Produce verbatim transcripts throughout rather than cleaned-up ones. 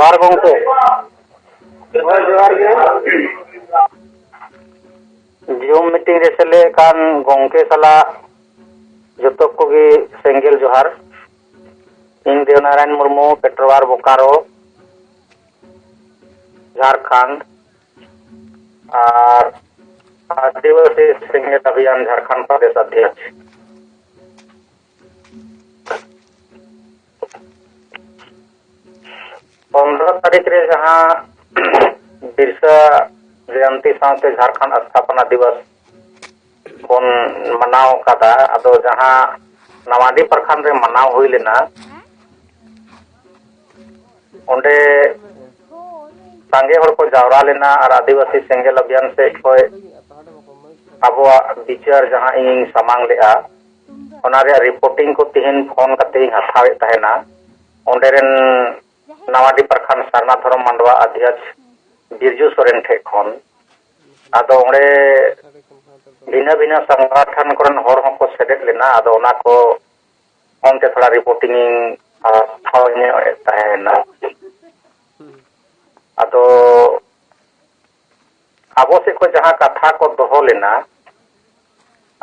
ᱡᱚᱦᱟᱨ ᱜᱚᱢᱠᱮ᱾ ᱦᱳᱭ, ᱡᱚᱦᱟᱨ ᱜᱮ᱾ Zoom meeting ᱨᱮ ᱥᱮᱞᱮᱫ ᱟᱠᱟᱱ ᱜᱚᱢᱠᱮ ᱥᱟᱞᱟᱜ ᱡᱚᱛᱚ ᱠᱚᱜᱮ ᱥᱮᱸᱜᱮᱞ ᱡᱚᱦᱟᱨ᱾ ᱤᱧ ᱫᱮᱣᱱᱟᱨᱟᱭᱚᱱ ᱢᱩᱨᱢᱩ, ᱯᱮᱴᱨᱳᱣᱟᱨ, ᱵᱳᱠᱟᱨᱳ, ᱡᱷᱟᱲᱠᱷᱚᱸᱰ, ᱟᱨ ᱟᱹᱫᱤᱵᱟᱹᱥᱤ ᱥᱮᱸᱜᱮᱞ ᱚᱵᱷᱤᱭᱟᱱ ᱡᱷᱟᱲᱠᱷᱚᱸᱰ ᱯᱨᱚᱫᱮᱥ ᱚᱫᱷᱭᱚᱠᱥ᱾ ᱯᱚᱱᱨᱚ ᱛᱟᱹᱨᱤᱠᱷ ᱨᱮ ᱡᱟᱦᱟᱸ ᱵᱤᱨᱥᱟ ᱡᱚᱭᱚᱱᱛᱤ ᱥᱟᱶᱛᱮ ᱡᱷᱟᱲᱠᱷᱚᱸᱰ ᱥᱛᱷᱟᱯᱚᱱᱟ ᱫᱤᱵᱚᱥ ᱵᱚᱱ ᱢᱟᱱᱟᱣ ᱠᱟᱫᱟ, ᱟᱫᱚ ᱡᱟᱦᱟᱸ ᱱᱟᱣᱟᱰᱤ ᱯᱨᱚᱠᱷᱚᱸᱰ ᱨᱮ ᱢᱟᱱᱟᱣ ᱦᱩᱭ ᱞᱮᱱᱟ, ᱚᱸᱰᱮ ᱥᱟᱸᱜᱮ ᱦᱚᱲ ᱠᱚ ᱡᱟᱣᱨᱟ ᱞᱮᱱᱟ ᱟᱨ ᱟᱹᱫᱤᱵᱟᱹᱥᱤ ᱥᱮᱸᱜᱮᱞ ᱚᱵᱷᱤᱭᱟᱱ ᱥᱮᱫ ᱠᱷᱚᱱ ᱟᱵᱚᱣᱟᱜ ᱵᱤᱪᱟᱹᱨ ᱡᱟᱦᱟᱸ ᱤᱧᱤᱧ ᱥᱟᱢᱟᱝ ᱞᱮᱜᱼᱟ, ᱚᱱᱟ ᱨᱮᱭᱟᱜ ᱨᱤᱯᱳᱨᱴᱤᱝ ᱠᱚ ᱛᱮᱦᱮᱧ ᱯᱷᱳᱱ ᱠᱟᱛᱮ ᱤᱧ ᱦᱟᱛᱟᱣᱮᱫ ᱛᱟᱦᱮᱱᱟ᱾ ᱚᱸᱰᱮ ᱨᱮᱱ ᱱᱟᱣᱟᱰᱤ ᱯᱨᱚᱠᱷᱚᱸᱰ ᱥᱟᱨᱱᱟ ᱫᱷᱚᱨᱚᱢ ᱢᱟᱰᱣᱟ ᱚᱫᱷᱭᱚᱠᱥ ᱵᱤᱨᱡᱩ ᱥᱚᱨᱮᱱ ᱴᱷᱮᱡ ᱠᱷᱚᱱ, ᱟᱫᱚ ᱚᱸᱰᱮ ᱵᱷᱤᱱᱟᱹ ᱵᱷᱤᱱᱟᱹ ᱥᱚᱝᱜᱚᱴᱷᱚᱱ ᱠᱚᱨᱮᱱ ᱦᱚᱲ ᱦᱚᱸᱠᱚ ᱥᱮᱞᱮᱫ ᱞᱮᱱᱟ᱾ ᱟᱫᱚ ᱚᱱᱟ ᱠᱚ ᱚᱱᱛᱮ ᱛᱷᱚᱲᱟ ᱨᱤᱯᱳᱨᱴᱤᱝ ᱤᱧ ᱦᱟᱛᱟᱣ ᱧᱚᱜ ᱮᱫ ᱛᱟᱦᱮᱱᱟ᱾ ᱟᱫᱚ ᱟᱵᱚ ᱥᱮᱫ ᱠᱷᱚᱱ ᱡᱟᱦᱟᱸ ᱠᱟᱛᱷᱟ ᱠᱚ ᱫᱚᱦᱚ ᱞᱮᱱᱟ,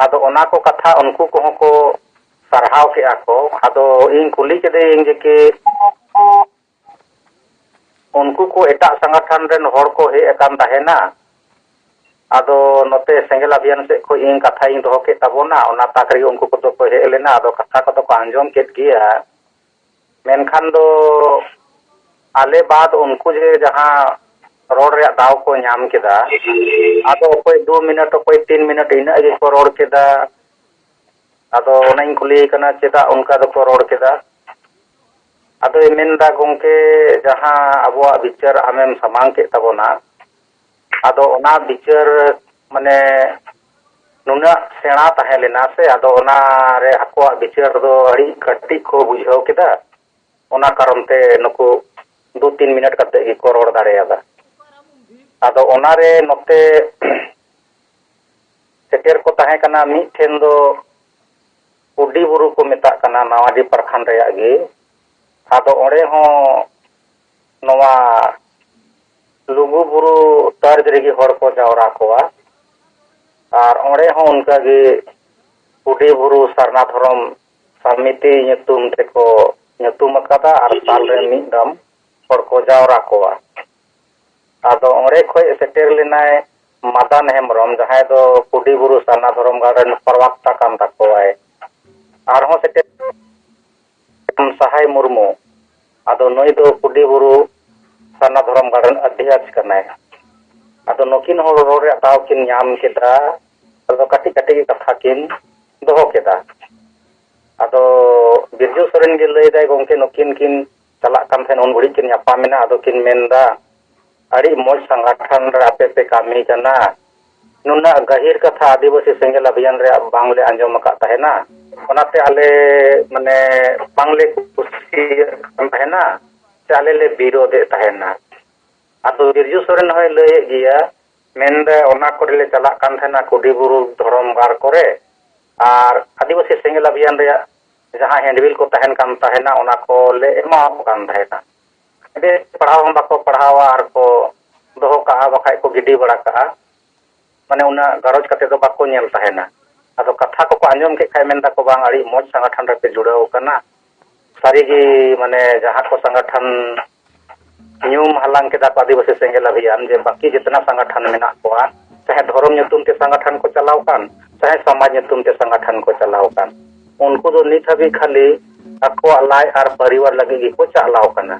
ᱟᱫᱚ ᱚᱱᱟ ᱠᱚ ᱠᱟᱛᱷᱟ ᱩᱱᱠᱩ ᱠᱚᱦᱚᱸ ᱠᱚ ᱥᱟᱨᱦᱟᱣ ᱠᱮᱜᱼᱟ ᱠᱚ᱾ ᱟᱫᱚ ᱤᱧ ᱠᱩᱞᱤ ᱠᱮᱫᱮᱭᱟᱹᱧ ᱡᱮ ᱠᱤ ᱩᱱᱠᱩ ᱠᱚ ᱮᱴᱟᱜ ᱥᱚᱝᱜᱚᱴᱷᱚᱱ ᱨᱮᱱ ᱦᱚᱲ ᱠᱚ ᱦᱮᱡ ᱟᱠᱟᱱ ᱛᱟᱦᱮᱱᱟ᱾ ᱟᱫᱚ ᱱᱚᱛᱮ ᱥᱮᱸᱜᱮᱞ ᱚᱵᱷᱤᱭᱟᱱ ᱥᱮᱫ ᱠᱷᱚᱱ ᱤᱧ ᱠᱟᱛᱷᱟ ᱤᱧ ᱫᱚᱦᱚ ᱠᱮᱫ ᱛᱟᱵᱚᱱᱟ, ᱚᱱᱟ ᱛᱟᱠ ᱨᱮᱜᱮ ᱩᱱᱠᱩ ᱠᱚᱫᱚ ᱠᱚ ᱦᱮᱡ ᱞᱮᱱᱟ᱾ ᱟᱫᱚ ᱠᱟᱛᱷᱟ ᱠᱚᱫᱚ ᱠᱚ ᱟᱸᱡᱚᱢ ᱠᱮᱫ ᱜᱮᱭᱟ, ᱢᱮᱱᱠᱷᱟᱱ ᱫᱚ ᱟᱞᱮ ᱵᱟᱫ ᱩᱱᱠᱩ ᱡᱮ ᱡᱟᱦᱟᱸ ᱨᱚᱲ ᱨᱮᱭᱟᱜ ᱫᱟᱣ ᱠᱚ ᱧᱟᱢ ᱠᱮᱫᱟ, ᱟᱫᱚ ᱚᱠᱚᱭ ᱫᱩ ᱢᱤᱱᱤᱴ, ᱚᱠᱚᱭ ᱛᱤᱱ ᱢᱤᱱᱤᱴ, ᱤᱱᱟᱹᱜ ᱜᱮᱠᱚ ᱨᱚᱲ ᱠᱮᱫᱟ᱾ ᱟᱫᱚ ᱚᱱᱟᱧ ᱠᱩᱞᱤᱭᱮ ᱠᱟᱱᱟ, ᱪᱮᱫᱟᱜ ᱚᱱᱠᱟ ᱫᱚᱠᱚ ᱨᱚᱲ ᱠᱮᱫᱟ? ᱟᱫᱚᱭ ᱢᱮᱱᱫᱟ, ᱜᱚᱢᱠᱮ, ᱡᱟᱦᱟᱸ ᱟᱵᱚᱣᱟᱜ ᱵᱤᱪᱟᱹᱨ ᱟᱢᱮᱢ ᱥᱟᱢᱟᱝ ᱠᱮᱫ ᱛᱟᱵᱚᱱᱟ, ᱟᱫᱚ ᱚᱱᱟ ᱵᱤᱪᱟᱹᱨ ᱢᱟᱱᱮ ᱱᱩᱱᱟᱹᱜ ᱥᱮᱬᱟ ᱛᱟᱦᱮᱸ ᱞᱮᱱᱟ ᱥᱮ, ᱟᱫᱚ ᱚᱱᱟᱨᱮ ᱟᱠᱚᱣᱟᱜ ᱵᱤᱪᱟᱹᱨ ᱫᱚ ᱟᱹᱰᱤ ᱠᱟᱹᱴᱤᱡ ᱠᱚ ᱵᱩᱡᱷᱟᱹᱣ ᱠᱮᱫᱟ᱾ ᱚᱱᱟ ᱠᱟᱨᱚᱱ ᱛᱮ ᱱᱩᱠᱩ ᱫᱩ ᱛᱤᱱ ᱢᱤᱱᱤᱴ ᱠᱟᱛᱮ ᱜᱮᱠᱚ ᱨᱚᱲ ᱫᱟᱲᱮᱭᱟᱫᱟ᱾ ᱟᱫᱚ ᱚᱱᱟᱨᱮ ᱱᱚᱛᱮ ᱥᱮᱴᱮᱨ ᱠᱚ ᱛᱟᱦᱮᱸ ᱠᱟᱱᱟ, ᱢᱤᱫ ᱴᱷᱮᱱ ᱫᱚ ᱠᱩᱰᱤ ᱵᱩᱨᱩ ᱠᱚ ᱢᱮᱛᱟᱜ ᱠᱟᱱᱟ, ᱱᱟᱣᱟᱰᱤ ᱯᱨᱚᱠᱷᱚᱸᱰ ᱨᱮᱭᱟᱜ ᱜᱮ᱾ ᱟᱫᱚ ᱚᱸᱰᱮ ᱦᱚᱸ ᱱᱚᱣᱟ ᱞᱩᱜᱩ ᱵᱩᱨᱩ ᱛᱟᱨᱡᱽ ᱨᱮᱜᱮ ᱦᱚᱲ ᱠᱚ ᱡᱟᱣᱨᱟ ᱠᱚᱣᱟ᱾ ᱟᱨ ᱚᱸᱰᱮ ᱦᱚᱸ ᱚᱱᱠᱟᱜᱮ ᱠᱩᱰᱤ ᱵᱩᱨᱩ ᱥᱟᱨᱱᱟ ᱫᱷᱚᱨᱚᱢ ᱥᱚᱢᱤᱛᱤ ᱧᱩᱛᱩᱢ ᱛᱮᱠᱚ ᱧᱩᱛᱩᱢ ᱟᱠᱟᱫᱟ ᱟᱨ ᱥᱟᱞ ᱨᱮ ᱢᱤᱫ ᱫᱚᱢ ᱦᱚᱲ ᱠᱚ ᱡᱟᱣᱨᱟ ᱠᱚᱣᱟ᱾ ᱟᱫᱚ ᱚᱸᱰᱮ ᱠᱷᱚᱱ ᱥᱮᱴᱮᱨ ᱞᱮᱱᱟᱭ ᱢᱟᱫᱟᱱ ᱦᱮᱢᱵᱨᱚᱢ, ᱡᱟᱦᱟᱸᱭ ᱫᱚ ᱠᱩᱰᱤ ᱵᱩᱨᱩ ᱥᱟᱨᱱᱟ ᱫᱷᱚᱨᱚᱢ ᱜᱟᱲ ᱨᱮᱱ ᱯᱨᱚᱵᱚᱠᱛᱟ ᱠᱟᱱ ᱛᱟᱠᱚᱣᱟᱭ᱾ ᱟᱨᱦᱚᱸ ᱥᱮᱴᱮᱨ ᱥᱟᱦᱟᱭ ᱢᱩᱨᱢᱩ, ᱟᱫᱚ ᱱᱩᱭ ᱫᱚ ᱠᱩᱰᱤ ᱵᱩᱨᱩ ᱥᱟᱨᱱᱟ ᱫᱷᱚᱨᱚᱢ ᱜᱟᱲ ᱨᱮᱱ ᱚᱫᱷᱭᱚᱠᱥ ᱠᱟᱱᱟᱭ᱾ ᱟᱫᱚ ᱱᱩᱠᱤᱱ ᱦᱚᱲ ᱨᱚᱲ ᱨᱮᱭᱟᱜ ᱫᱟᱣ ᱠᱤᱱ ᱧᱟᱢ ᱠᱮᱫᱟ᱾ ᱟᱫᱚ ᱠᱟᱹᱴᱤᱡ ᱠᱟᱹᱴᱤᱡ ᱜᱮ ᱠᱟᱛᱷᱟ ᱠᱤᱱ ᱫᱚᱦᱚ ᱠᱮᱫᱟ᱾ ᱟᱫᱚ ᱵᱤᱨᱡᱩ ᱥᱚᱨᱮᱱ ᱜᱮ ᱞᱟᱹᱭᱫᱟᱭ, ᱜᱚᱢᱠᱮ, ᱱᱩᱠᱤᱱ ᱠᱤᱱ ᱪᱟᱞᱟᱜ ᱠᱟᱱ ᱛᱟᱦᱮᱸᱱ, ᱩᱱ ᱜᱷᱩᱲᱤᱡ ᱠᱤᱱ ᱧᱟᱯᱟᱢ ᱮᱱᱟ᱾ ᱟᱫᱚ ᱠᱤᱱ ᱢᱮᱱᱫᱟ, ᱟᱹᱰᱤ ᱢᱚᱡᱽ ᱥᱚᱝᱜᱚᱴᱷᱚᱱ ᱨᱮ ᱟᱯᱮ ᱯᱮ ᱠᱟᱹᱢᱤ ᱠᱟᱱᱟ, ᱱᱩᱱᱟᱹᱜ ᱜᱟᱹᱦᱤᱨ ᱠᱟᱛᱷᱟ ᱟᱹᱫᱤᱵᱟᱹᱥᱤ ᱥᱮᱸᱜᱮᱞ ᱚᱵᱷᱤᱭᱟᱱ ᱨᱮᱭᱟᱜ ᱵᱟᱝᱞᱮ ᱟᱸᱡᱚᱢ ᱟᱠᱟᱫ ᱛᱟᱦᱮᱱᱟ, ᱚᱱᱟᱛᱮ ᱟᱞᱮ ᱢᱟᱱᱮ ᱵᱟᱝᱞᱮ ᱠᱩᱥᱤᱭᱟᱜ ᱠᱟᱱ ᱛᱟᱦᱮᱱᱟ, ᱥᱮ ᱟᱞᱮ ᱞᱮ ᱵᱤᱨᱳᱫᱷᱮᱫ ᱛᱟᱦᱮᱱᱟ᱾ ᱟᱫᱚ ᱵᱤᱨᱡᱩ ᱥᱚᱨᱮᱱ ᱦᱚᱸᱭ ᱞᱟᱹᱭᱮᱫ ᱜᱮᱭᱟ, ᱢᱮᱱᱫᱟᱭ, ᱚᱱᱟ ᱠᱚᱨᱮ ᱞᱮ ᱪᱟᱞᱟᱜ ᱠᱟᱱ ᱛᱟᱦᱮᱱᱟ, ᱠᱩᱰᱤ ᱵᱩᱨᱩ ᱫᱷᱚᱨᱚᱢ ᱜᱟᱲ ᱠᱚᱨᱮ, ᱟᱨ ᱟᱹᱫᱤᱵᱟᱹᱥᱤ ᱥᱮᱸᱜᱮᱞ ᱚᱵᱷᱤᱭᱟᱱ ᱨᱮᱭᱟᱜ ᱡᱟᱦᱟᱸ ᱦᱮᱱᱰᱵᱤᱞ ᱠᱚ ᱛᱟᱦᱮᱱ ᱠᱟᱱ ᱛᱟᱦᱮᱱᱟ, ᱚᱱᱟ ᱠᱚᱞᱮ ᱮᱢᱟᱣᱟᱠᱚ ᱠᱟᱱ ᱛᱟᱦᱮᱱᱟ᱾ ᱵᱮᱥ, ᱯᱟᱲᱦᱟᱣ ᱦᱚᱸ ᱵᱟᱠᱚ ᱯᱟᱲᱦᱟᱣᱟ ᱟᱨ ᱠᱚ ᱫᱚᱦᱚ ᱠᱟᱜᱼᱟ, ᱵᱟᱠᱷᱟᱡ ᱠᱚ ᱜᱤᱰᱤ ᱵᱟᱲᱟ ᱠᱟᱜᱼᱟ᱾ ᱢᱟᱱᱮ ᱩᱱᱟᱹᱜ ᱜᱟᱨᱚᱡᱽ ᱠᱟᱛᱮ ᱫᱚ ᱵᱟᱠᱚ ᱧᱮᱞ ᱛᱟᱦᱮᱱᱟ᱾ ᱟᱫᱚ ᱠᱟᱛᱷᱟ ᱠᱚᱠᱚ ᱟᱸᱡᱚᱢ ᱠᱮᱫ ᱠᱷᱟᱡ ᱢᱮᱱ ᱫᱟᱠᱚ, "ᱵᱟᱝ, ᱟᱹᱰᱤ ᱢᱚᱡᱽ ᱥᱚᱝᱜᱚᱴᱷᱚᱱ ᱨᱮᱯᱮ ᱡᱩᱲᱟᱹᱣ ᱠᱟᱱᱟ, ᱥᱟᱹᱨᱤᱜᱮ, ᱢᱟᱱᱮ ᱡᱟᱦᱟᱸ ᱠᱚ ᱥᱚᱝᱜᱚᱴᱷᱚᱱ ᱧᱩᱢ ᱦᱟᱞᱟᱝ ᱠᱮᱫᱟ ᱠᱚ ᱟᱹᱫᱤᱵᱟᱹᱥᱤ ᱥᱮᱸᱜᱮᱞ ᱚᱵᱷᱤᱭᱟᱱ, ᱡᱮ ᱵᱟᱹᱠᱤ ᱡᱮᱛᱱᱟ ᱥᱚᱝᱜᱚᱴᱷᱚᱱ ᱢᱮᱱᱟᱜ ᱠᱚᱣᱟ, ᱪᱟᱦᱮ ᱫᱷᱚᱨᱚᱢ ᱧᱩᱛᱩᱢ ᱛᱮ ᱥᱚᱝᱜᱚᱴᱷᱚᱱ ᱠᱚ ᱪᱟᱞᱟᱣ ᱠᱟᱱ, ᱪᱟᱦᱮ ᱥᱚᱢᱟᱡᱽ ᱧᱩᱛᱩᱢ ᱛᱮ ᱥᱚᱝᱜᱚᱴᱷᱚᱱ ᱠᱚ ᱪᱟᱞᱟᱣ ᱠᱟᱱ, ᱩᱱᱠᱩ ᱫᱚ ᱱᱤᱛ ᱦᱟᱹᱵᱤᱡ ᱠᱷᱟᱹᱞᱤ ᱟᱠᱚᱣᱟᱜ ᱞᱟᱡ ᱟᱨ ᱯᱚᱨᱤᱵᱟᱨ ᱞᱟᱹᱜᱤᱫ ᱜᱮᱠᱚ ᱪᱟᱞᱟᱣ ᱠᱟᱱᱟ᱾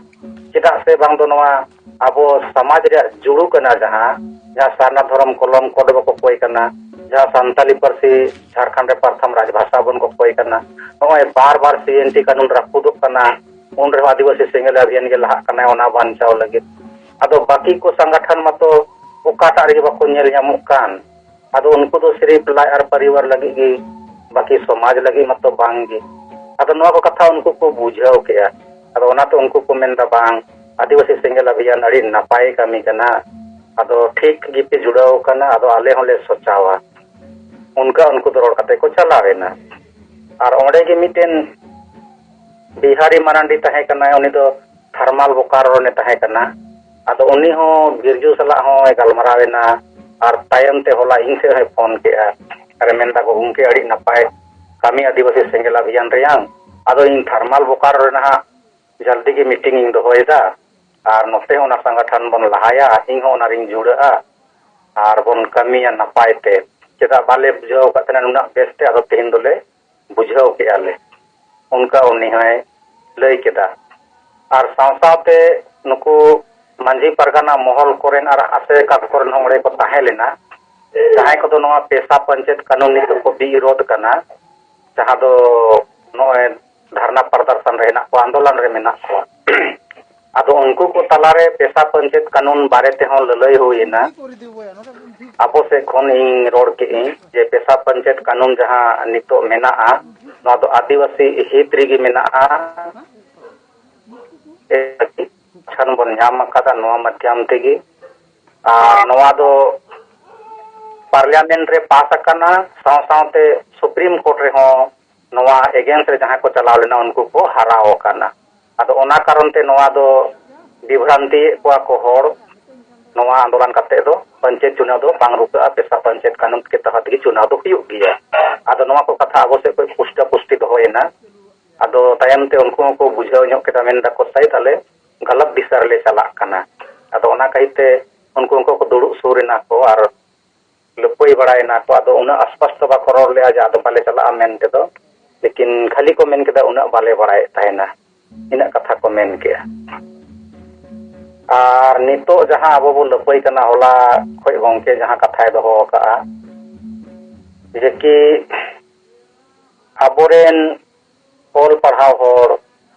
ᱪᱮᱫᱟᱜ ᱥᱮ ᱵᱟᱝ ᱫᱚ ᱱᱚᱣᱟ ᱟᱵᱚ ᱥᱚᱢᱟᱡᱽ ᱨᱮᱭᱟᱜ ᱡᱩᱲᱩ ᱠᱟᱱᱟ, ᱡᱟᱦᱟᱸ, ᱡᱟᱦᱟᱸ ᱥᱟᱨᱱᱟ ᱫᱷᱚᱨᱚᱢ ᱠᱚᱞᱚᱢ ᱠᱳᱰ ᱵᱟᱠᱚ ᱠᱚᱭ ᱠᱟᱱᱟ, ᱡᱟᱦᱟᱸ ᱥᱟᱱᱛᱟᱞᱤ ᱯᱟᱹᱨᱥᱤ ᱡᱷᱟᱲᱠᱷᱚᱸᱰ ᱨᱮ ᱯᱨᱚᱛᱷᱚᱢ ᱨᱟᱡᱽᱵᱷᱟᱥᱟ ᱵᱚᱱ ᱠᱚ ᱠᱚᱭ ᱠᱟᱱᱟ, ᱱᱚᱜᱼᱚᱭ ᱵᱟᱨ ᱵᱟᱨ ᱥᱤ ᱮᱱ ᱴᱤ ᱠᱟᱹᱱᱩᱱ ᱨᱟᱹᱯᱩᱫᱚᱜ ᱠᱟᱱᱟ, ᱩᱱ ᱨᱮᱦᱚᱸ ᱟᱹᱫᱤᱵᱟᱹᱥᱤ ᱥᱮᱸᱜᱮᱞ ᱚᱵᱷᱤᱭᱟᱱ ᱜᱮ ᱞᱟᱦᱟᱜ ᱠᱟᱱᱟᱭ ᱚᱱᱟ ᱵᱟᱧᱪᱟᱣ ᱞᱟᱹᱜᱤᱫ᱾ ᱟᱫᱚ ᱵᱟᱹᱠᱤ ᱠᱚ ᱥᱚᱝᱜᱚᱴᱷᱚᱱ ᱢᱟᱛᱚ ᱚᱠᱟᱴᱟᱜ ᱨᱮᱜᱮ ᱵᱟᱠᱚ ᱧᱮᱞ ᱧᱟᱢᱚᱜ ᱠᱟᱱ᱾ ᱟᱫᱚ ᱩᱱᱠᱩ ᱫᱚ ᱥᱤᱨᱤᱯ ᱞᱟᱡ ᱟᱨ ᱯᱚᱨᱤᱵᱟᱨ ᱞᱟᱹᱜᱤᱫ ᱜᱮ, ᱵᱟᱹᱠᱤ ᱥᱚᱢᱟᱡᱽ ᱞᱟᱹᱜᱤᱫ ᱢᱟᱛᱚ ᱵᱟᱝ ᱜᱮ᱾ ᱟᱫᱚ ᱱᱚᱣᱟ ᱠᱚ ᱠᱟᱛᱷᱟ ᱩᱱᱠᱩ ᱠᱚ ᱵᱩᱡᱷᱟᱹᱣ ᱠᱮᱜᱼᱟ᱾ ᱟᱫᱚ ᱚᱱᱟᱛᱮ ᱩᱱᱠᱩ ᱠᱚ ᱢᱮᱱᱫᱟ, "ᱵᱟᱝ, ᱟᱹᱫᱤᱵᱟᱹᱥᱤ ᱥᱮᱸᱜᱮᱞ ᱚᱵᱷᱤᱭᱟᱱ ᱟᱹᱰᱤ ᱱᱟᱯᱟᱭ ᱠᱟᱹᱢᱤ ᱠᱟᱱᱟ, ᱟᱫᱚ ᱴᱷᱤᱠ ᱜᱮᱯᱮ ᱡᱩᱲᱟᱹᱣ ᱠᱟᱱᱟ, ᱟᱫᱚ ᱟᱞᱮ ᱦᱚᱸᱞᱮ ᱥᱚᱪᱟᱣᱟ᱾" ᱚᱱᱠᱟ ᱩᱱᱠᱩ ᱫᱚ ᱨᱚᱲ ᱠᱟᱛᱮ ᱠᱚ ᱪᱟᱞᱟᱣ ᱮᱱᱟ᱾ ᱟᱨ ᱚᱸᱰᱮ ᱜᱮ ᱢᱤᱫᱴᱮᱱ ᱵᱤᱦᱟᱨᱤ ᱢᱟᱨᱟᱱᱰᱤ ᱛᱟᱦᱮᱸ ᱠᱟᱱᱟᱭ, ᱩᱱᱤ ᱫᱚ ᱛᱷᱟᱨᱢᱟᱞ ᱵᱳᱠᱟᱨᱳ ᱨᱮᱱᱮ ᱛᱟᱦᱮᱸ ᱠᱟᱱᱟ᱾ ᱟᱫᱚ ᱩᱱᱤ ᱦᱚᱸ ᱵᱤᱨᱡᱩ ᱥᱟᱞᱟᱜ ᱦᱚᱸᱭ ᱜᱟᱞᱢᱟᱨᱟᱣ ᱮᱱᱟ᱾ ᱟᱨ ᱛᱟᱭᱚᱢ ᱛᱮ ᱦᱚᱞᱟ ᱤᱧ ᱥᱮᱫ ᱦᱚᱸᱭ ᱯᱷᱳᱱ ᱠᱮᱜᱼᱟ᱾ ᱟᱨᱮ ᱢᱮᱱ ᱫᱟ, "ᱜᱚᱢᱠᱮ, ᱟᱹᱰᱤ ᱱᱟᱯᱟᱭ ᱠᱟᱹᱢᱤ ᱟᱹᱫᱤᱵᱟᱹᱥᱤ ᱥᱮᱸᱜᱮᱞ ᱚᱵᱷᱤᱭᱟᱱ ᱨᱮᱭᱟᱝ᱾ ᱟᱫᱚ ᱤᱧ ᱛᱷᱟᱨᱢᱟᱞ ᱵᱳᱠᱟᱨᱳ ᱨᱮ ᱱᱟᱦᱟᱜ ᱡᱚᱞᱫᱤ ᱜᱮ ᱢᱤᱴᱤᱝ ᱤᱧ ᱫᱚᱦᱚᱭᱮᱫᱟ᱾ ᱟᱨ ᱱᱚᱛᱮ ᱦᱚᱸ ᱚᱱᱟ ᱥᱚᱝᱜᱚᱴᱷᱚᱱ ᱵᱚᱱ ᱞᱟᱦᱟᱭᱟ, ᱤᱧ ᱦᱚᱸ ᱚᱱᱟ ᱨᱤᱧ ᱡᱩᱲᱟᱹᱜᱼᱟ ᱟᱨ ᱵᱚᱱ ᱠᱟᱹᱢᱤᱭᱟ ᱱᱟᱯᱟᱭ ᱛᱮ᱾ ᱪᱮᱫᱟᱜ ᱵᱟᱞᱮ ᱵᱩᱡᱷᱟᱹᱣ ᱟᱠᱟᱫ ᱛᱟᱦᱮᱱᱟ ᱱᱩᱱᱟᱹᱜ ᱵᱮᱥ ᱛᱮ, ᱟᱫᱚ ᱛᱮᱦᱮᱧ ᱫᱚᱞᱮ ᱵᱩᱡᱷᱟᱹᱣ ᱠᱮᱜᱼᱟ ᱞᱮ", ᱚᱱᱠᱟ ᱩᱱᱤ ᱦᱚᱸᱭ ᱞᱟᱹᱭ ᱠᱮᱫᱟ᱾ ᱟᱨ ᱥᱟᱶ ᱥᱟᱶᱛᱮ ᱱᱩᱠᱩ ᱢᱟᱹᱡᱷᱤ ᱯᱟᱨᱜᱟᱱᱟ ᱢᱚᱦᱚᱞ ᱠᱚᱨᱮᱱ ᱟᱨ ᱟᱥᱮᱠᱟ ᱠᱚᱨᱮᱱ ᱦᱚᱸ ᱚᱸᱰᱮ ᱠᱚ ᱛᱟᱦᱮᱸ ᱞᱮᱱᱟ, ᱡᱟᱦᱟᱸᱭ ᱠᱚᱫᱚ ᱱᱚᱣᱟ ᱯᱮᱥᱟ ᱯᱚᱧᱪᱟᱭᱮᱛ ᱠᱟᱹᱱᱩᱱ ᱱᱤᱛᱚᱜ ᱠᱚ ᱵᱤᱨᱳᱫᱷ ᱠᱟᱱᱟ, ᱡᱟᱦᱟᱸ ᱫᱚ ᱱᱚᱜᱼᱚᱭ ᱫᱷᱟᱨᱱᱟ ᱯᱨᱚᱫᱚᱨᱥᱚᱱ ᱨᱮ ᱦᱮᱱᱟᱜ ᱠᱚᱣᱟ, ᱟᱱᱫᱳᱞᱚᱱ ᱨᱮ ᱢᱮᱱᱟᱜ ᱠᱚᱣᱟ᱾ ᱟᱫᱚ ᱩᱱᱠᱩ ᱠᱚ ᱛᱟᱞᱟᱨᱮ ᱯᱮᱥᱟ ᱯᱚᱧᱪᱟᱭᱮᱛ ᱠᱟᱹᱱᱩᱱ ᱵᱟᱨᱮ ᱛᱮᱦᱚᱸ ᱞᱟᱹᱞᱟᱹᱭ ᱦᱩᱭ ᱮᱱᱟ᱾ ᱟᱵᱚ ᱥᱮᱫ ᱠᱷᱚᱱ ᱤᱧ ᱨᱚᱲ ᱠᱮᱜᱼᱟᱹᱧ ᱡᱮ ᱯᱮᱥᱟ ᱯᱚᱧᱪᱟᱭᱮᱛ ᱠᱟᱹᱱᱩᱱ ᱡᱟᱦᱟᱸ ᱱᱤᱛᱚᱜ ᱢᱮᱱᱟᱜᱼᱟ, ᱱᱚᱣᱟ ᱫᱚ ᱟᱹᱫᱤᱵᱟᱹᱥᱤ ᱦᱤᱛ ᱨᱮᱜᱮ ᱢᱮᱱᱟᱜᱼᱟ᱾ ᱠᱷᱟᱱ ᱵᱚᱱ ᱧᱟᱢ ᱟᱠᱟᱫᱟ ᱱᱚᱣᱟ ᱢᱟᱫᱽᱫᱷᱚᱢ ᱛᱮᱜᱮ᱾ ᱟᱨ ᱱᱚᱣᱟ ᱫᱚ ᱯᱟᱨᱞᱤᱭᱟᱢᱮᱱᱴ ᱨᱮ ᱯᱟᱥ ᱟᱠᱟᱱᱟ, ᱥᱟᱶ ᱥᱟᱶᱛᱮ ᱥᱩᱯᱨᱤᱢ ᱠᱳᱨᱴ ᱨᱮᱦᱚᱸ ᱱᱚᱣᱟ ᱮᱜᱮᱱᱥᱴ ᱨᱮ ᱡᱟᱦᱟᱸᱭ ᱠᱚ ᱪᱟᱞᱟᱣ ᱞᱮᱱᱟ, ᱩᱱᱠᱩ ᱠᱚ ᱦᱟᱨᱟᱣ ᱟᱠᱟᱱᱟ᱾ ᱟᱫᱚ ᱚᱱᱟ ᱠᱟᱨᱚᱱ ᱛᱮ ᱱᱚᱣᱟ ᱫᱚ ᱵᱤᱵᱷᱨᱟᱱᱛᱤᱭᱮᱫ ᱠᱚᱣᱟ ᱠᱚ ᱦᱚᱲ᱾ ᱱᱚᱣᱟ ᱟᱱᱫᱳᱞᱚᱱ ᱠᱟᱛᱮ ᱫᱚ ᱯᱚᱧᱪᱟᱭᱮᱛ ᱪᱩᱱᱟᱣ ᱫᱚ ᱵᱟᱝ ᱨᱩᱠᱟᱹᱜᱼᱟ, ᱯᱮᱥᱟ ᱯᱚᱧᱪᱟᱭᱮᱛ ᱠᱟᱹᱱᱩᱱ ᱠᱮ ᱛᱟᱦᱟ ᱛᱮᱜᱮ ᱪᱩᱱᱟᱣ ᱫᱚ ᱦᱩᱭᱩᱜ ᱜᱮᱭᱟ᱾ ᱟᱫᱚ ᱱᱚᱣᱟ ᱠᱚ ᱠᱟᱛᱷᱟ ᱟᱵᱚ ᱥᱮᱫ ᱠᱷᱚᱱ ᱯᱩᱥᱴᱟ ᱯᱩᱥᱴᱤ ᱫᱚᱦᱚᱭᱮᱱᱟ᱾ ᱟᱫᱚ ᱛᱟᱭᱚᱢ ᱛᱮ ᱩᱱᱠᱩ ᱦᱚᱸᱠᱚ ᱵᱩᱡᱷᱟᱹᱣ ᱧᱚᱜ ᱠᱮᱫᱟ, ᱢᱮᱱ ᱫᱟᱠᱚ, "ᱥᱟᱭᱤᱫ ᱟᱞᱮ ᱜᱟᱞᱟᱛ ᱫᱤᱥᱟ ᱨᱮᱞᱮ ᱪᱟᱞᱟᱜ ᱠᱟᱱᱟ᱾" ᱟᱫᱚ ᱚᱱᱟ ᱠᱷᱟᱹᱛᱤᱨ ᱛᱮ ᱩᱱᱠᱩ ᱩᱱᱠᱩ ᱠᱚ ᱫᱩᱲᱩᱵ ᱥᱩᱨ ᱮᱱᱟ ᱠᱚ ᱟᱨ ᱞᱟᱹᱯᱟᱹᱭ ᱵᱟᱲᱟᱭᱮᱱᱟ ᱠᱚ᱾ ᱟᱫᱚ ᱩᱱᱟᱹᱜ ᱟᱥᱯᱟᱥᱴᱚ ᱵᱟᱠᱚ ᱨᱚᱲ ᱞᱮᱜᱼᱟ ᱡᱮ ᱟᱫᱚ ᱵᱟᱞᱮ ᱪᱟᱞᱟᱜᱼᱟ ᱢᱮᱱ ᱛᱮᱫᱚ, ᱞᱮᱠᱤᱱ ᱠᱷᱟᱹᱞᱤ ᱠᱚ ᱢᱮᱱ ᱠᱮᱫᱟ, "ᱩᱱᱟᱹᱜ ᱵᱟᱞᱮ ᱵᱟᱲᱟᱭᱮᱫ ᱛᱟᱦᱮᱱᱟ᱾" ᱤᱱᱟᱹᱜ ᱠᱟᱛᱷᱟ ᱠᱚ ᱢᱮᱱ ᱠᱮᱜᱼᱟ᱾ ᱟᱨ ᱱᱤᱛᱚᱜ ᱡᱟᱦᱟᱸ ᱟᱵᱚ ᱵᱚ ᱞᱟᱹᱯᱟᱹᱭ ᱠᱟᱱᱟ, ᱦᱚᱞᱟ ᱠᱷᱚᱡ ᱜᱚᱢᱠᱮ ᱡᱟᱦᱟᱸ ᱠᱟᱛᱷᱟᱭ ᱫᱚᱦᱚ ᱟᱠᱟᱜᱼᱟ, ᱡᱮ ᱠᱤ ᱟᱵᱚᱨᱮᱱ ᱚᱞ ᱯᱟᱲᱦᱟᱣ ᱦᱚᱲ,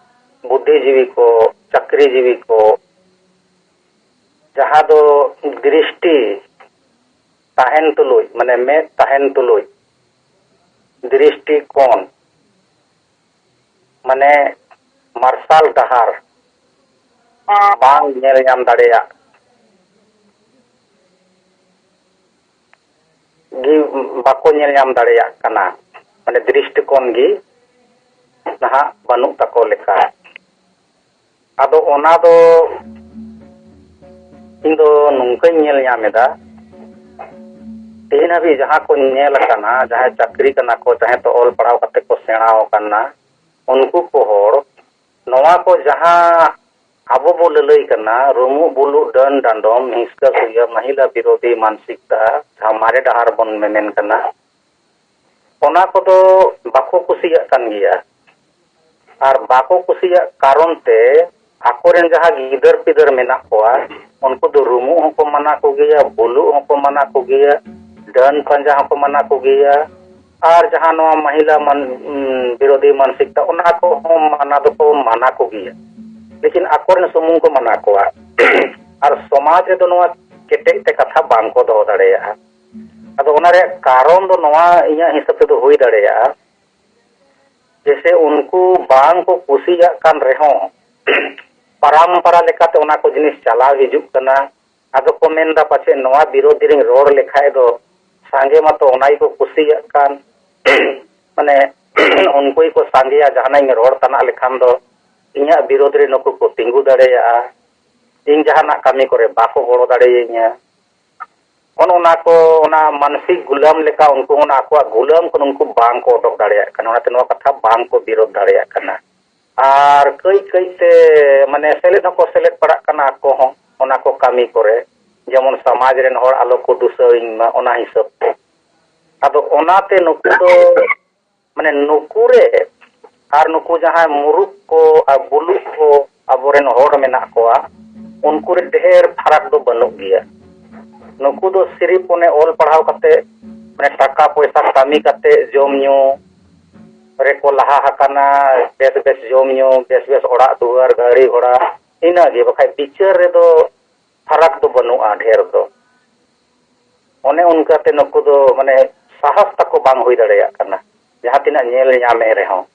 ᱵᱩᱫᱽᱫᱷᱤᱡᱤᱵᱤ ᱠᱚ, ᱪᱟᱹᱠᱨᱤᱡᱤᱵᱤ ᱠᱚ, ᱡᱟᱦᱟᱸ ᱫᱚ ᱫᱨᱤᱥᱴᱤ ᱛᱟᱦᱮᱱ ᱛᱩᱞᱩᱡ, ᱢᱟᱱᱮ ᱢᱮᱫ ᱛᱟᱦᱮᱱ ᱛᱩᱞᱩᱡ, ᱫᱨᱤᱥᱴᱤ ᱠᱳᱱ, ᱢᱟᱱᱮ ᱢᱟᱨᱥᱟᱞ ᱰᱟᱦᱟᱨ ᱵᱟᱝ ᱧᱮᱞ ᱧᱟᱢ ᱫᱟᱲᱮᱭᱟᱜ ᱜᱮ, ᱵᱟᱠᱚ ᱧᱮᱞ ᱧᱟᱢ ᱫᱟᱲᱮᱭᱟᱜ ᱠᱟᱱᱟ᱾ ᱢᱟᱱᱮ ᱫᱨᱤᱥᱴᱤᱠᱳᱱ ᱜᱮ ᱱᱟᱦᱟᱜ ᱵᱟᱹᱱᱩᱜ ᱛᱟᱠᱚ ᱞᱮᱠᱟ᱾ ᱟᱫᱚ ᱚᱱᱟ ᱫᱚ ᱤᱧ ᱫᱚ ᱱᱚᱝᱠᱟᱧ ᱧᱮᱞ ᱧᱟᱢ ᱮᱫᱟ, ᱛᱮᱦᱮᱧ ᱦᱟᱹᱵᱤᱡ ᱡᱟᱦᱟᱸ ᱠᱚ ᱧᱮᱞ ᱟᱠᱟᱱᱟ, ᱡᱟᱦᱟᱸᱭ ᱪᱟᱹᱠᱨᱤ ᱠᱟᱱᱟ ᱠᱚ, ᱡᱟᱦᱟᱸᱭ ᱛᱚ ᱚᱞ ᱯᱟᱲᱦᱟᱣ ᱠᱟᱛᱮ ᱠᱚ ᱥᱮᱬᱟ ᱟᱠᱟᱱᱟ, ᱩᱱᱠᱩ ᱠᱚ ᱦᱚᱲ ᱱᱚᱣᱟ ᱠᱚ ᱡᱟᱦᱟᱸ ᱟᱵᱚ ᱵᱚ ᱞᱟᱹᱞᱟᱹᱭ ᱠᱟᱱᱟ, ᱨᱩᱢᱩᱜ ᱵᱩᱞᱩᱜ, ᱰᱟᱹᱱ ᱰᱟᱸᱰᱚᱢ, ᱦᱤᱸᱥᱠᱟᱹ ᱥᱩᱭᱟᱹ, ᱢᱟᱹᱦᱤᱞᱟ ᱵᱤᱨᱳᱫᱷᱤ ᱢᱟᱱᱥᱤᱠᱛᱟ, ᱡᱟᱦᱟᱸ ᱢᱟᱨᱮ ᱰᱟᱦᱟᱨ ᱵᱚᱱ ᱢᱮᱢᱮᱱ ᱠᱟᱱᱟ, ᱚᱱᱟ ᱠᱚᱫᱚ ᱵᱟᱠᱚ ᱠᱩᱥᱤᱭᱟᱜ ᱠᱟᱱ ᱜᱮᱭᱟ᱾ ᱟᱨ ᱵᱟᱠᱚ ᱠᱩᱥᱤᱭᱟᱜ ᱠᱟᱨᱚᱱ ᱛᱮ ᱟᱠᱚᱨᱮᱱ ᱡᱟᱦᱟᱸ ᱜᱤᱫᱟᱹᱨ ᱯᱤᱫᱟᱹᱨ ᱢᱮᱱᱟᱜ ᱠᱚᱣᱟ, ᱩᱱᱠᱩ ᱫᱚ ᱨᱩᱢᱩᱜ ᱦᱚᱸᱠᱚ ᱢᱟᱱᱟ ᱠᱚᱜᱮᱭᱟ, ᱵᱩᱞᱩᱜ ᱦᱚᱸᱠᱚ ᱢᱟᱱᱟ ᱠᱚᱜᱮᱭᱟ, ᱰᱟᱹᱱ ᱯᱟᱸᱡᱟ ᱦᱚᱸᱠᱚ ᱢᱟᱱᱟ ᱠᱚᱜᱮᱭᱟ, ᱟᱨ ᱡᱟᱦᱟᱸ ᱱᱚᱣᱟ ᱢᱟᱹᱦᱤᱞᱟ ᱢᱟᱱ-, ᱩᱢ, ᱵᱤᱨᱳᱫᱷᱤ ᱢᱟᱱᱥᱤᱠᱛᱟ, ᱚᱱᱟ ᱠᱚᱦᱚᱸ ᱢᱟᱱᱟ ᱫᱚᱠᱚ ᱢᱟᱱᱟ ᱠᱚᱜᱮᱭᱟ, ᱞᱮᱠᱤᱱ ᱟᱠᱚᱨᱮᱱ ᱥᱩᱢᱩᱝ ᱠᱚ ᱢᱟᱱᱟ ᱠᱚᱣᱟ᱾ ᱟᱨ ᱥᱚᱢᱟᱡᱽ ᱨᱮᱫᱚ ᱱᱚᱣᱟ ᱠᱮᱴᱮᱡ ᱛᱮ ᱠᱟᱛᱷᱟ ᱵᱟᱝ ᱠᱚ ᱫᱚᱦᱚ ᱫᱟᱲᱮᱭᱟᱜᱼᱟ᱾ ᱟᱫᱚ ᱚᱱᱟ ᱨᱮᱭᱟᱜ ᱠᱟᱨᱚᱱ ᱫᱚ ᱱᱚᱣᱟ ᱤᱧᱟᱹᱜ ᱦᱤᱥᱟᱹᱵ ᱛᱮᱫᱚ ᱦᱩᱭ ᱫᱟᱲᱮᱭᱟᱜᱼᱟ, ᱡᱮᱭᱥᱮ ᱩᱱᱠᱩ ᱵᱟᱝ ᱠᱚ ᱠᱩᱥᱤᱭᱟᱜ ᱠᱟᱱ ᱨᱮᱦᱚᱸ, ᱯᱟᱨᱟᱢᱯᱟᱨᱟ ᱞᱮᱠᱟᱛᱮ ᱚᱱᱟ ᱠᱚ ᱡᱤᱱᱤᱥ ᱪᱟᱞᱟᱣ ᱦᱤᱡᱩᱜ ᱠᱟᱱᱟ᱾ ᱟᱫᱚ ᱠᱚ ᱢᱮᱱᱫᱟ, ᱯᱟᱪᱮᱫ ᱱᱚᱣᱟ ᱵᱤᱨᱳᱫᱷᱤ ᱨᱤᱧ ᱨᱚᱲ ᱞᱮᱠᱷᱟᱡ ᱫᱚ ᱥᱟᱸᱜᱮ ᱢᱟᱛᱚ ᱚᱱᱟ ᱜᱮᱠᱚ ᱠᱩᱥᱤᱭᱟᱜ ᱠᱟᱱ, ᱢᱟᱱᱮ ᱩᱱᱠᱩ ᱜᱮᱠᱚ ᱥᱟᱸᱜᱮᱭᱟ, ᱡᱟᱦᱟᱱᱟᱜ ᱤᱧ ᱨᱚᱲ ᱛᱟᱱᱟᱜ ᱞᱮᱠᱷᱟᱱ ᱫᱚ ᱤᱧᱟᱹᱜ ᱵᱤᱨᱳᱫᱷ ᱨᱮ ᱱᱩᱠᱩ ᱠᱚ ᱛᱤᱸᱜᱩ ᱫᱟᱲᱮᱭᱟᱜᱼᱟ, ᱤᱧ ᱡᱟᱦᱟᱱᱟᱜ ᱠᱟᱹᱢᱤ ᱠᱚᱨᱮ ᱵᱟᱠᱚ ᱜᱚᱲᱚ ᱫᱟᱲᱮᱭᱟᱹᱧᱟ᱾ ᱚᱱ ᱚᱱᱟ ᱠᱚ, ᱚᱱᱟ ᱢᱟᱱᱥᱤᱠ ᱜᱩᱞᱟᱢ ᱞᱮᱠᱟ ᱩᱱᱠᱩ ᱚᱱᱟ ᱟᱠᱚᱣᱟᱜ ᱜᱩᱞᱟᱢ ᱠᱷᱚᱱ ᱩᱱᱠᱩ ᱵᱟᱝ ᱠᱚ ᱚᱰᱚᱠ ᱫᱟᱲᱮᱭᱟᱜ ᱠᱟᱱᱟ, ᱚᱱᱟᱛᱮ ᱱᱚᱣᱟ ᱠᱟᱛᱷᱟ ᱵᱟᱝ ᱠᱚ ᱵᱤᱨᱳᱫᱷ ᱫᱟᱲᱮᱭᱟᱜ ᱠᱟᱱᱟ᱾ ᱟᱨ ᱠᱟᱹᱡ ᱠᱟᱹᱡ ᱛᱮ ᱢᱟᱱᱮ ᱥᱮᱞᱮᱫ ᱦᱚᱸᱠᱚ ᱥᱮᱞᱮᱫ ᱯᱟᱲᱟᱜ ᱠᱟᱱᱟ ᱟᱠᱚ ᱦᱚᱸ ᱚᱱᱟ ᱠᱚ ᱠᱟᱹᱢᱤ ᱠᱚᱨᱮ, ᱡᱮᱢᱚᱱ ᱥᱚᱢᱟᱡᱽ ᱨᱮᱱ ᱦᱚᱲ ᱟᱞᱚ ᱠᱚ ᱫᱩᱥᱟᱹᱣᱤᱧ ᱢᱟ, ᱚᱱᱟ ᱦᱤᱥᱟᱹᱵ ᱛᱮ᱾ ᱟᱫᱚ ᱚᱱᱟᱛᱮ ᱱᱩᱠᱩ ᱫᱚ ᱢᱟᱱᱮ ᱱᱩᱠᱩ ᱨᱮ ᱟᱨ ᱱᱩᱠᱩ ᱡᱟᱦᱟᱸᱭ ᱢᱩᱨᱩᱠ ᱠᱚ ᱟᱨ ᱵᱩᱞᱩᱜ ᱠᱚ ᱟᱵᱚᱨᱮᱱ ᱦᱚᱲ ᱢᱮᱱᱟᱜ ᱠᱚᱣᱟ, ᱩᱱᱠᱩ ᱨᱮ ᱰᱷᱮᱨ ᱯᱷᱟᱨᱟᱠ ᱫᱚ ᱵᱟᱹᱱᱩᱜ ᱜᱮᱭᱟ᱾ ᱱᱩᱠᱩ ᱫᱚ ᱥᱤᱨᱤᱯ ᱚᱱᱮ ᱚᱞ ᱯᱟᱲᱦᱟᱣ ᱠᱟᱛᱮ, ᱢᱟᱱᱮ ᱴᱟᱠᱟ ᱯᱚᱭᱥᱟ ᱠᱟᱹᱢᱤ ᱠᱟᱛᱮ ᱡᱚᱢ ᱧᱩ ᱨᱮᱠᱚ ᱞᱟᱦᱟ ᱟᱠᱟᱱᱟ, ᱵᱮᱥ ᱵᱮᱥ ᱡᱚᱢ ᱧᱩ, ᱵᱮᱥ ᱵᱮᱥ ᱚᱲᱟᱜ ᱫᱩᱣᱟᱹᱨ, ᱜᱟᱹᱲᱤ ᱜᱷᱚᱲᱟ, ᱤᱱᱟᱹᱜᱮ᱾ ᱵᱟᱠᱷᱟᱡ ᱵᱤᱪᱟᱹᱨ ᱨᱮᱫᱚ ᱯᱷᱟᱨᱟᱠ ᱫᱚ ᱵᱟᱹᱱᱩᱜᱼᱟ ᱰᱷᱮᱨ ᱫᱚ᱾ ᱚᱱᱮ ᱚᱱᱠᱟᱛᱮ ᱱᱩᱠᱩ ᱫᱚ ᱢᱟᱱᱮ ᱥᱟᱦᱚᱥ ᱛᱟᱠᱚ ᱵᱟᱝ ᱦᱩᱭ ᱫᱟᱲᱮᱭᱟᱜ ᱠᱟᱱᱟ, ᱡᱟᱦᱟᱸ ᱛᱤᱱᱟᱹᱜ ᱧᱮᱞ ᱧᱟᱢᱮᱫ ᱨᱮᱦᱚᱸ᱾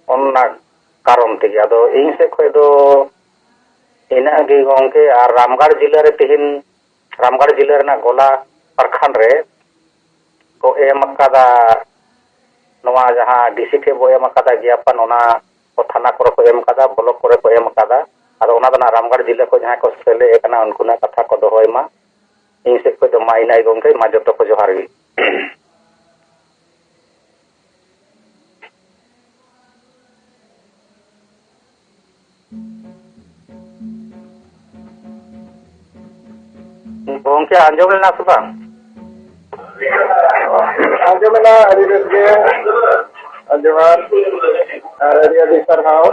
ᱚᱱᱟ ᱠᱟᱨᱚᱱ ᱛᱮᱜᱮ ᱟᱫᱚ ᱤᱧ ᱥᱮᱫ ᱠᱷᱚᱱ ᱫᱚ ᱤᱱᱟᱹᱜ ᱜᱮ ᱜᱚᱢᱠᱮ᱾ ᱟᱨ ᱨᱟᱢᱜᱟᱲ ᱡᱤᱞᱟᱹ ᱨᱮ ᱛᱮᱦᱮᱧ, ᱨᱟᱢᱜᱟᱲ ᱡᱤᱞᱟᱹ ᱨᱮᱱᱟᱜ ᱜᱚᱞᱟ ᱯᱨᱚᱠᱷᱚᱸᱰ ᱨᱮ ᱠᱚ ᱮᱢ ᱟᱠᱟᱫᱟ, ᱱᱚᱣᱟ ᱡᱟᱦᱟᱸ ᱰᱤᱥᱤ ᱴᱷᱮᱱ ᱵᱚ ᱮᱢ ᱟᱠᱟᱫᱟ ᱜᱮᱭᱟᱯᱚᱱ, ᱚᱱᱟ ᱠᱚ ᱛᱷᱟᱱᱟ ᱠᱚᱨᱮ ᱠᱚ ᱮᱢ ᱠᱟᱫᱟ, ᱵᱞᱚᱠ ᱠᱚᱨᱮ ᱠᱚ ᱮᱢ ᱠᱟᱫᱟ᱾ ᱟᱫᱚ ᱚᱱᱟ ᱫᱚ ᱱᱟᱜ ᱨᱟᱢᱜᱟᱲ ᱡᱮᱞᱟ ᱠᱷᱚᱱ ᱡᱟᱦᱟᱸᱭ ᱠᱚ ᱥᱮᱞᱮᱫ ᱟᱠᱟᱱᱟ, ᱩᱱᱠᱩ ᱱᱟᱜ ᱠᱟᱛᱷᱟ ᱠᱚ ᱫᱚᱦᱚᱭ ᱢᱟ᱾ ᱤᱧ ᱥᱮᱫ ᱠᱷᱚᱱ ᱫᱚ ᱢᱟ ᱤᱱᱟᱹᱜ ᱜᱚᱢᱠᱮ, ᱢᱟ ᱡᱚᱛᱚ ᱠᱚ ᱡᱚᱦᱟᱨ ᱜᱮ᱾ ᱜᱚᱢᱠᱮ, ᱟᱸᱡᱚᱢ ᱞᱮᱱᱟ ᱥᱮ ᱵᱟᱝ? ᱟᱸᱡᱚᱢᱮᱱᱟ, ᱟᱹᱰᱤ ᱵᱮᱥ ᱜᱮ᱾ ᱡᱚᱦᱟᱨ᱾ ᱟᱨ ᱟᱹᱰᱤ ᱟᱹᱰᱤ ᱥᱟᱨᱦᱟᱣ᱾